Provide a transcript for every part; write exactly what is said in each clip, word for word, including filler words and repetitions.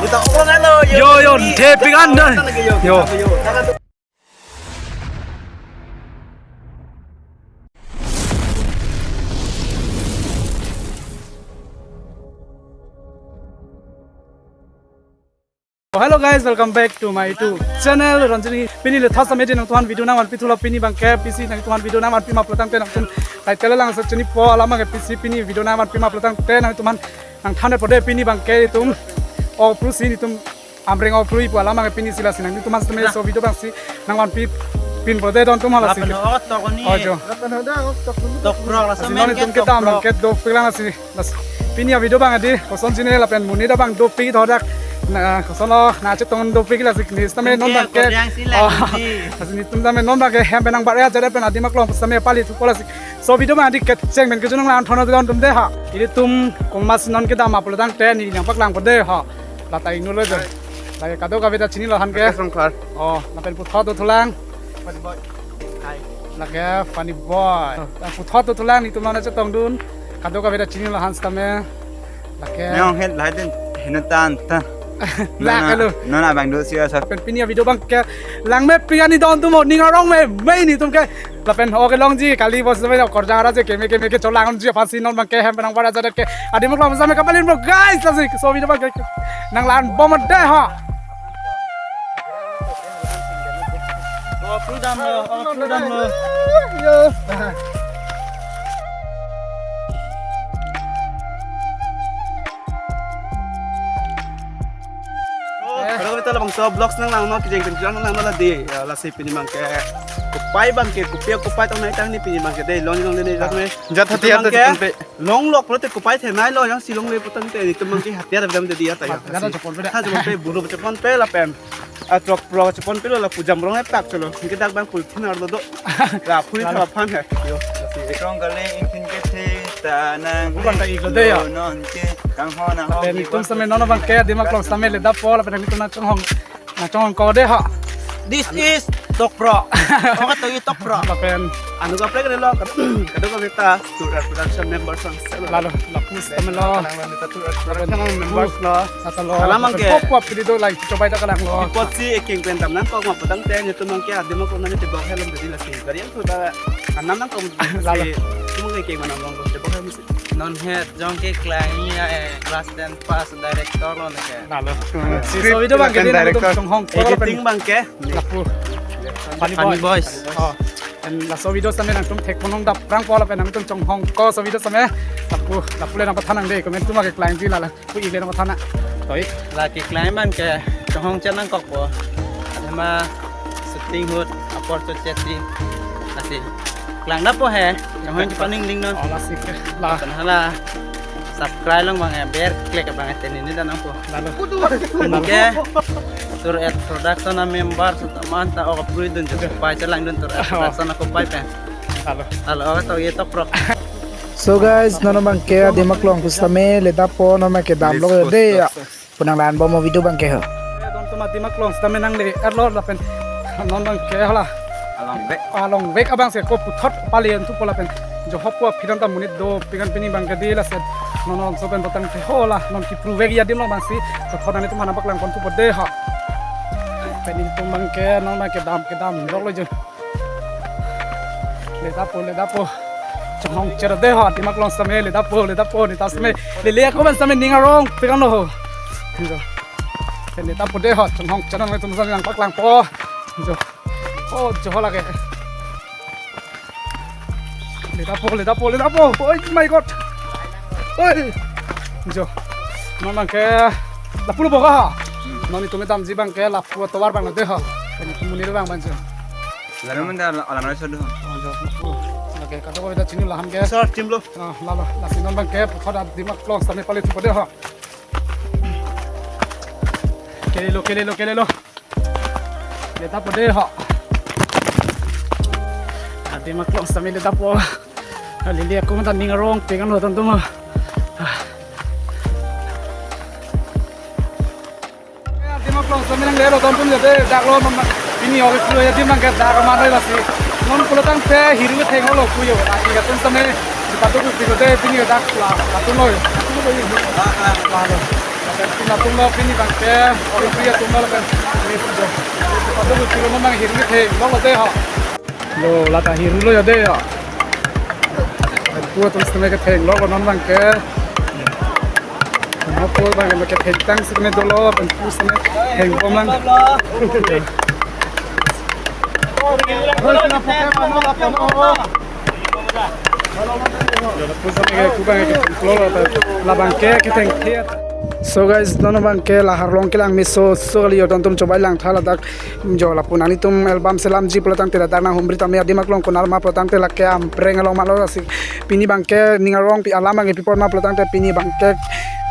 Yo, yo, thepik an dun. Yo. Oh, hello guys, welcome back to my YouTube channel, Ranjini. Pini le thasam edi nangtumphan video nangvanpi thulo, pini abangke pisi nangtumphan video nangvanpi ma pulotangte nangtum title langsi chinipo alam abangke pisi pini video nangvanpi ma pulotangte nangtumphan nangthanpo dei. Pini abangke itum Okru si, itum Amreng Okru pu alam abangke pini si lasi nangtumphan sitame laso video abangsi nangvanpi pinpo dei don tum halasi. Lapen otok ni. Oh, jo. Lapen hoda otok ni. Toprok la. Lasi non itum kedam abangke dopik lang lasi. Lasi pini avideo abang adi koson chini lapen monit abang dopik thodak. Na koson lo na chetong dopik lasi ni sitame non abangke. Koryang si lang. Oh, di. Lasi nitum sitame non abangke hem pen nangbar-e ajat pen Adim Aklong sitame pali thupo lasi. So video abang adi kecheng pen kejun nanglang thon don tum dei ha. Ilitum komatsi non kedam ma pulotangte neli nangpaklangpo dei ha. Lata ingno lo jo. Lake kadokave ta chinilo han ke. Songkhar. Oh, lapen puthot dothulang. Funny boy. Hi. Lake funny boy. Ah, puthot dothulang, nitum nang chetongdun. Kadokave ta chinilo han sitame. Lake. Nang het lahai din heno tan ta. Lake lo. Non abang do si asa. Pen pini avideo abangke langmepik an ni don tum ning arong meme nitum ke. Lapen oke longji kali bos sitame korjang ra je keme keme ke cholang ji aphansi non abangke hem pen nangbar ajat ke Adim Aklong sitame kapalinpo guys, lasi so video abangke nanglanbom dei ha. Oh, Okru damlo, oh, Okru damlo. Hello, kita labangso vlogs nanglangnon, kejeng pen nanglangnon la dei. Ya, lasi pini abangke kopai abangke, kopi kopai tong nai tang ni pini abangke dei, long long dei, long dei. Jat hati itum hati abangke, itum pe. Longlok pulote kopai thenei lo, jongsi longle pulotangte itum abangke hati ada dam dei ya ta ya. Jat ada chepon pe dei. Ha, chepon pe, bulu chepon pe lapen. Ah, toprok chepon pilo lapu jamrong etak cholo. Ke dak abang pul thinar lo do. La pul thap aphan he. Yo. Strong kali ingthin kethe ta nang. Bukan ta ilo dei ya. Non ke kang ho na ho. Lapen itum sitame non abangke Adim Aklong sitame ledapo lapen itum nangchonghong. Nangchonghong ko dei ha. This is Toprok. Oke to i Toprok. Lapen. Anu kaprek dei lo. Kadokave ta Tour Production members ang. Lalo, lapu sitame lo. Nang nang ta Tour Production members lo. Sata lo. Alam abangke. Pop pop pidi do like coba ita kalang lo. Pot si ekeng pen dam nangkok ma pulotangte nitum abangke Adim Aklong nang tebok helom dei lasi. Gari yang sudah anam nangkok. Lalo. Si, itum ke ekeng mana long tebok helom si. Non het jong ke klang ya, eh, class ten pass director lo ne ke. Lalo. Si so video abangke dei nangtum chonghong ko lapen. Editing abangke. Lapu. Funny Funny boys. Boys. Oh. Pen laso video sitame nangtum thekpon nang dap prang po lapen nangtum chonghong ko so video sitame. Lapu, lapu le nangpathan nang dei, comment atum ke klangji lala. Pu ile nangpathan na. Toi. Lake klang abangke chonghong chet nangkokpo. Ema shooting ahut apor chot chet si. Lasi klang dapo he. Chonghong chepaningling non. Oh, lasi ke. La. Lapen hala subscribe long abang, eh, bell click abang, eh, teni ni dan nangpo. Lalo. Anke Tour Production a member seta man ta ok approve dun jo pai chelangdun Tour Production a kopai pen. Lalo. Lalo, oh, to ye Toprok. So guys, non abangke Adim Aklong pusitame ledapo non abangke damlo dei ya. Pu nanglanbom avideo abangke ho. Don tum Adim Aklong sitame nangle-etlo lapen non abangke hala. Along vek. Along vek abangsi ko puthot pali an thupo lapen. Jo hopo aphi an ta monit dopik an pini abangke dei lasi. Non non so pen botang the hola non kipru vek ya adim lo abangsi. Puthot nangtum aphan nangpaklangpon thupo dei ha. Pen itum abangke non abangke dam kedam lok lo jo. Ledapo, ledapo. Chonghong chet dei ho, Adim Aklong sitame ledapo, ledapo, neta sitame. Lele ako abang sitame ning arongpik an lo ho. Jo. Ledapo dei ho, chonghong chet nangtum sitame nangpaklangpo. Jo. Oh, jo lake. Ledapo, ledapo, ledapo. Oh my God. Oi. Jo. Non abangke lapu lo boga ha. Non itum damji abangke lapu atovar abang dei ha. Kani itum monit abang abang jo. Lalu menda alam rasa dulu. Oh, jo, lapu. Lake kadokave ta chinilo han ke. Sir, chimlo. Ah, lalo. Lasi non abangke puthot Adim Aklong sitame pali thupo dei ha. Kelelo, kelelo, kelelo. Ledapo dei ho. Adim Aklong sitame ledapo. Lele ako mata ning arongpik an lo tontum. Adim Aklong sitame nanglelo tontum jate dak lo mama. Pini office lo ya adim nangke dak kamar lo lasi. Non pulo tangte hiru theng lo puyo. Aki katum sitame patut puyo te pini dak la. Patut lo. Patut lo. Latum lo pini abangke, ori pini atum lo kan. Atum lo non abang hirmi thenglo lo de ho. Lo, lata hirlo ya de ya. Pu atum sitame kethenglo non abangke. Mo pu abangke kethengtang sitame dolo, pen pu sitame theng bom lang. Pu sitame ke, pu abangke kethengthe. So guys, non abangke la arlong kelang meso so kali yo, don atum chobai lang tha ladak. Jo lapu nanglitum album selamji pulo tangte ladak nanghumri tame adim aklong konat ma pulo tangte lake Ampreng along malo lasi. Pini abangke ning arong pi alam abangke pi apot ma pulo tangte pini abangke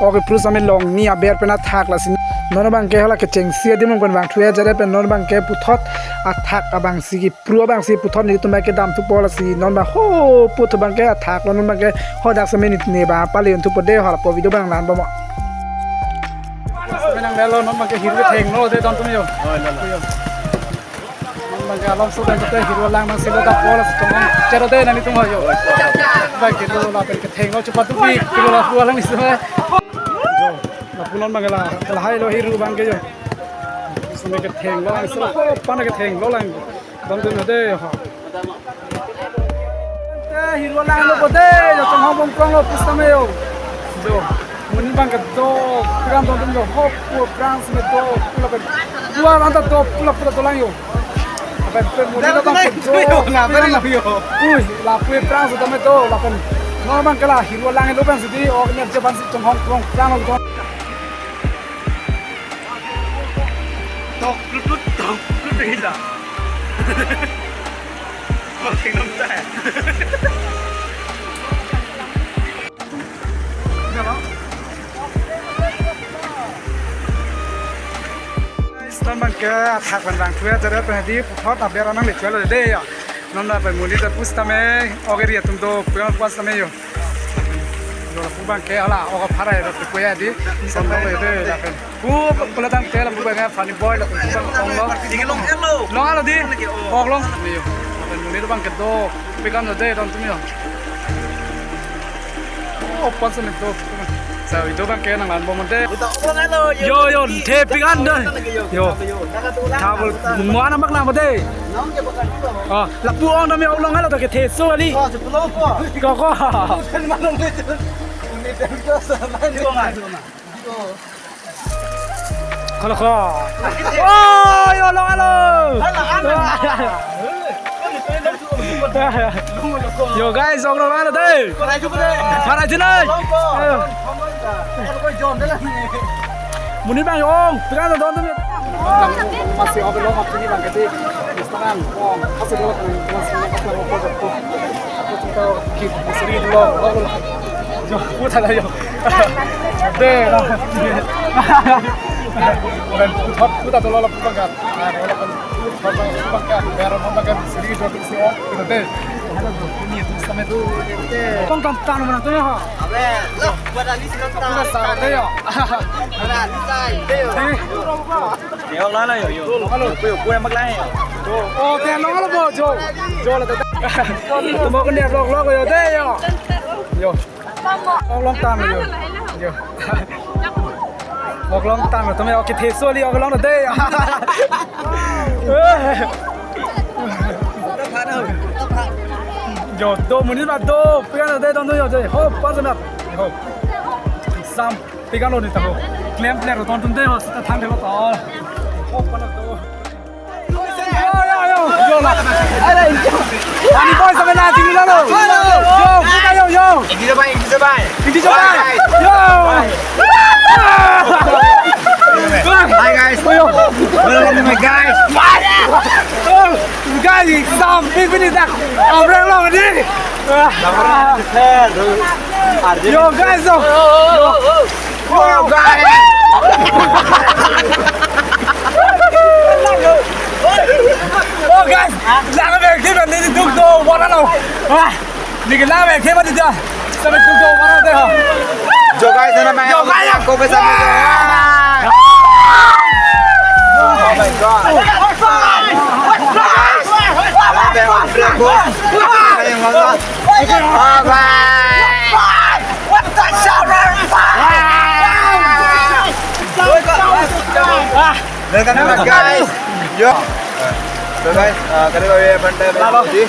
ok ipru sitame longni aber pen athak lasi. Non abangke hala kechengsi adim pen vangthu ajat pen non abangke puthot athak abangsi kipru abangsi puthot nelitum abangke damthupo lasi. Non abang ho puthot abangke athak lo, non abangke ho dak sitame neli ne abang pale-un thupo de, ho lapu video abang lang bom. Menang delo non abangke hirmi thenglo de don atum yo. Yo. Non abangke along so abangke hirmi lang nangsi lo dak pol si tong. Chero de nanglitum ho yo. Abangke lo lapen kethenglo chupatu pi kilo lapu alang isu. Yo. Lapu non abangke la, lahai lo hirmi abangke yo. Sitame kethenglo, sitame pan kethenglo lang. Don atum de ho. Te hirmi langlo ko de, yo Chonghong Bongkrong lo pu sitame yo. Jo, monit abangke do, pran don atum yo, ho pu aphrang sitame do, pu lapen. Dua ranta do, pu lapen dolang yo. Apa pe monit abangke do, yo, na, pran beri yo. Ui, lapu aphrang sitame do, lapen. Non abangke la hirmi langlo pen sidi, ok ne je ban si Chonghong Bongkrong lo don. Tok, lut, lut, tok, lut, lut, lut. Tok, ting, tok, tok. Guys, non abangke athak pen vangthu ajat pen di puthot aber nangle thulo de ya. Non lapen monit ta pu sitame, ok area atum do, pulang puas sitame yo. Yo lapu abangke hala, ok apharai lapu kuya di, sondong lo de, lapen. Pu, pulo tangte lapu abangke funny boy lapu abang onglo. Digi long elo. Long alo di. Lagi, oh. Ok long. Yo. Lapen monit abangke do, pi kan do de, don atum yo. Oh, pon sitame do. Sa, itum abangke nanglang bom de. Ita ok long elo, yo. Yo, yo, the pi kan do. Yo. Yo. Thabul, mo anak mak nama de. Nong ke bakal juga, oh. Oh, lapu ong tame ok long elo to kethe so kali. Oh, sepuluh po. Ko, ko. Kan malam itu. Ini dan terus sama. Di mana? Di mana? Di mana? Kalau ko. Oh, yo long alo. Alah, alah. Yo guys, ok long alo de. Parai juga de. Parai jinai. Long po. Ayo. Long po. Ayo, ko John de lah. Monit abang ong, pi kan don atum. Masih ok long atum ni abangke di. Mistaran, ong, masih long, masih long, masih long, masih long. Aku cinta kid, masih long, long, long. Jo, putar ayo. De, long. Putar, putar dolo, putar kan. Ah, putar, putar kan. Biar orang makan sendiri, dua puluh sih, oh, gitu de. Ini tuh sama tuh. Kong tam tan mana tuh ya? Abe, lo, buat ali sih lo. Putar sa de ya. Buat ali sai de yo. Ni. Yo, la, la, yo, yo. Halo, yo, yo, yo, mak la, yo. Oh, te long alo bo, jo. Jo la ta. Tum ko ne vlog, vlog yo de yo. Yo. Ok long tang yo. Yo. Ok long tang, tum yo kethe so kali ok long de. Yo, do monit ba do, pi kan de don atum yo de. Ho, pas na. Ho. Sam, pi kan lo ni ta ho. Klem klem don atum de ho, sita thang de ho to. Ho, pas na do. Yo, yo, yo. Yo, la. Ani boy, sama na, tinggi lo. Yo, yo, buka, yo, yo. Hindi na ba, hindi na ba? Hindi na ba? Bye, guys. Yo. Bye. Hi, guys. Yo. Welcome to my guys. Yo, guys, Sam, big bini dak. Amreng long ni. Yo, guys, yo. Yo. Oh, guys. Oh, guys. Lang abang ke ban ni duk do, wala lo. Ah, ni ke lang abang ke ban ni dia. Sampai duk do, wala de ho. Jo, guys, na mai. Jo, guys. Ako ba sa. Oh my God. Guys. Alam abang, break ko. Ayun, wala. Oh, guys. What the shower? Welcome back, guys. Yo. So guys, uh, kali kami banta lalo. Yo.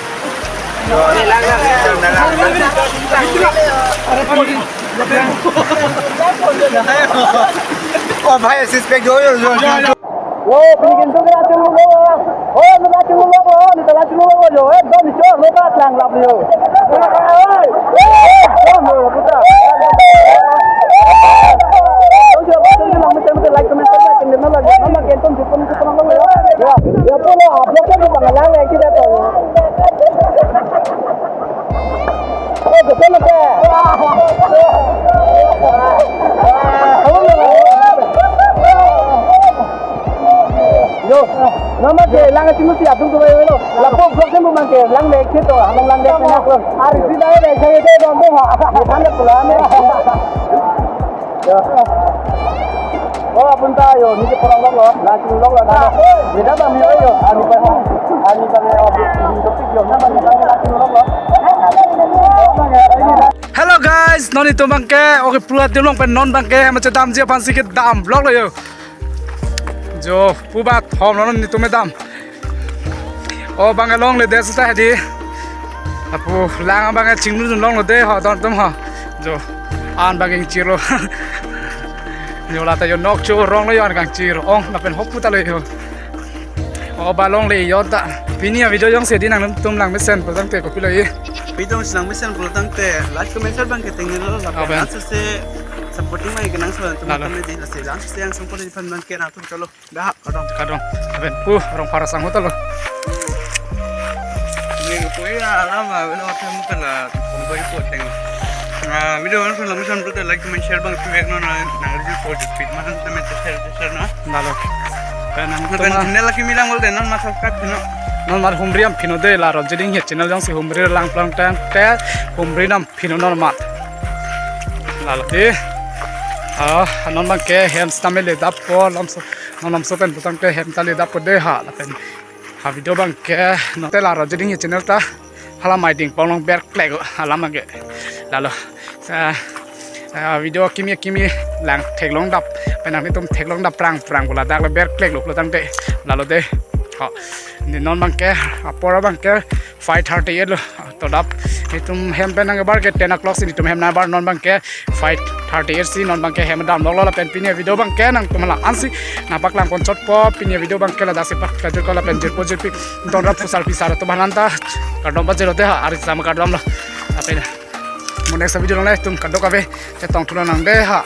Oh bhai, suspect jo jo jo. Yo, pini kintu kena chulu lo. Oh, kena chulu lo, oh, kena chulu lo, yo. Eh, dom chor lo, bat lang lap yo. Eh, eh, eh, dom lo, puta. Like, comment, subscribe, yo, nama ke lang ating si atum tu lo. Lapu vlog ke mo bang ke lang le ke to, hamong lang le ke na ko. Ari si dai le ke de dong dong ha. Bukan de pulang. Ya. Oh, apunta yo, niki porong lo, langsung lo na. Beda bang yo yo, ani bang, ani bang yo, topik yo, na bang yo, langsung lo. Hello guys, non itum bang ke, oke, pura tilong pen non bang ke, macam damji aphan si kedam vlog lo yo. Jo, pubat hom non itum dam. Oh, bang along le des ta di. Apu lang bang chinglu long lo de ho, don tum ho. Jo, an bang chiro. Jo, lata yo nok cho rong lo yo an kang chiro. Ong, lapen hop puta lo yo. Oh, ba long le yo ta. Pini a video jongsi di nangtum lang mesen pulotangte kopi lo ye. Video si lang mesen pulotangte like, comment, share bang ke tengne lo. Lapen aben. Langsung se supporting mai ke nang so tum. Lalo. Kami di lasi langsung se yang support di fan bang ke nangtum cholo. Dah, kadong. Kadong. Aben pu rong para sang hotel lo. Ini ko ya lama, belum ada mungkin lah. Kung bai ko teng. Na video kan film san brute like, comment, share bang, tu ek no na na review ko di pit man temen share share na. Lalo. Kan nang kan tuma channel lagi milang gol de non ma subscribe no. Non mar humri am phino de la ro jeding he channel jongsi humri lang plang tang te humri nam phino non mar. Lalo de. Ah, non bang ke hem stamel le dap ko lam so non lam so pen putang ke hem ta le dap ko de ha lapen. Ha video bang ke non te la ro jeding he channel ta. Hala mai ding pong long ber klek hala bang ke. Lalo. Sa, sa video kimi kimi lang theklong dap. Penang nitum theklong dap prang prang bola dak le ber klek lo pulotangte. Lalo de. Ho. Ni non bang ke apor bang ke five thirty eight lo. To dap. Nitum hem penang bar ke ten o'clock si nitum hem na bar non bang ke five thirty eight si non bang ke hem dam lo lo lapen pini video bang ke nangtum la ansi. Na paklang kon chot po pini video bang ke la dasi pak kajur ko lapen jir po jir pik. Don rap fusar pisar to banan ta kardom ba jero te ha ari sama kardom lo. Ape na. Mo next video nang le tum kardom kave chetong thulo nang de ha.